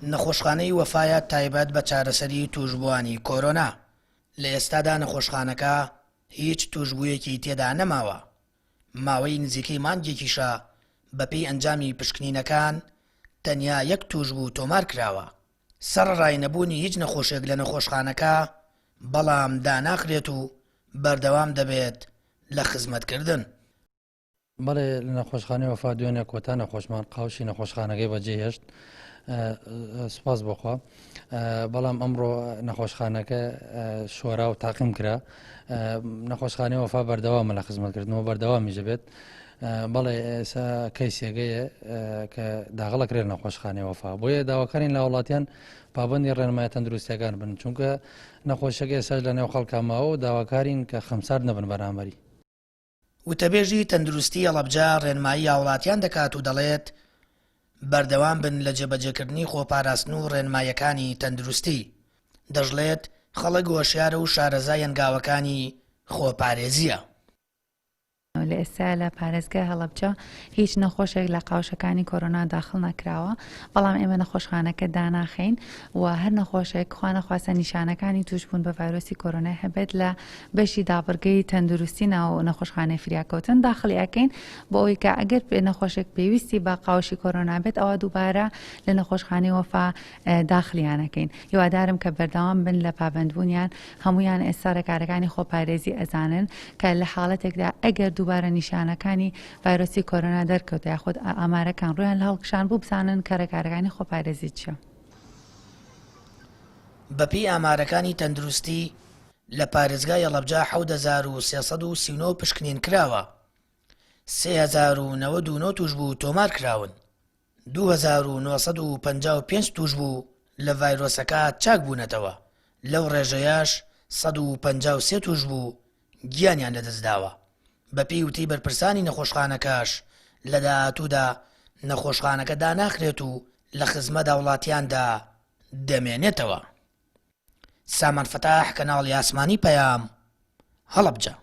نەخۆشخانەی وەفایە تایبەت بە چارەسەری تووشبووانی کۆرۆنا، لە ئێستادا نەخۆشخانەکە هیچ تووشبوویەکی تێدا نەماوە، ماوەی نزیکەی مانگێکیشە بەپێی ئەنجامی پشکنینەکان تەنیا یەک تووشبوو تۆمارکراوە، سەڕەڕای نەبوونی هیچ نەخۆشێک لە نەخۆشخانەکە، بەڵام داناخرێت و بەردەوام دەبێت لە خزمەتکردن. بەڵێ لە نەخۆشخانەی وەفا دوێنێ کۆتا نەخۆشمان قاوشی نەخۆشخانەکەی بەجێهێشت سوپاس بۆخوا بەڵام ئەمڕۆ نەخۆشخانەکە شۆرا و تاقیم کرا نەخۆشخانەی وەفا بەردەوامە لە خزمەتکردنەوە بەردەوامی دەبێت بەڵێ ئێسا کەیسێگەیە کە داغڵە کرێن نەخۆشخانەی وەفا بۆیە داواکارین لە وڵاتیان پابندی ڕێنمایە تەندروستیەکان بن چونکە نەخۆشەکە ئێساش لە نێو خەڵکا ماوە و داواکارین کە خەمسارد نەبن بەرامبەری. وتەبێژی تەندروستی هەڵەبجە ڕێنمایی هاوڵاتیان دەکات و دەڵێت، بەردەوام بن لە جێبەجێکردنی خۆپاراستن و ڕێنماییەکانی تەندروستی. دەشڵێت، خەڵک هۆشیارە و شارەزای هەنگاوەکانی خۆپارێزییە. لە ئێستایا لە پارێزگای هەڵەبجە هیچ نەخۆشێک لە قاوشەکانی کۆرۆنا داخڵ نەکراوە، بەڵام ئێمە نەخۆشخانەکە داناخەین و هەر نەخۆشێک خوانەخواستە نیشانەکانی تووشبوون بە ڤایرۆسی کۆرۆنای هەبێت لە بەشی دابڕگەی تەندروستی ناو نەخۆشخانەی فریاکەوتن داخڵی ئەکەین بۆ ئەوەی کە ئەگەر نەخۆشێک پێویستی بە قاوشی کۆرۆنا بێت ئەوا دووبارە لە نەخۆشخانەی وەفا داخلیان ئەکەین هیوادارم کە بەردەوام بن لە پابەندبوونیان هەمویان ئێستا ڕێکارەکانی خۆپارێزی ئەزانن کە لە حاڵەتێکدا ئەگەر دووبارە نیشانەکانی ڤایرۆسی کۆرۆنا دەرکەوت یاخود ئامارەکان ڕویان لە هەڵکشان بوو بزانن کە ڕێکارەکانی خۆپارێزی چییە. بەپێی ئامارەکانی تەندروستی، لە پارێزگای هەڵەبجە 7339 پشکنین کراوە، 3099 تووشبوو تۆمارکراون، 2955 تووشبوو لە ڤایرۆسەکە چاکبوونەتەوە، لەو ڕێژەیەش 153 تووشبوو گیانیان لەدەستداوە، بەپێی وتەی بەرپرسانی نەخۆشخانەکەش لە داهاتوودا نەخۆشخانەکە داناخرێت و لە خزمەت هاوڵاتیاندا دەمێنێتەوە. سامان فەتاح کەناڵی ئاسمانی پەیام، هەڵەبجە.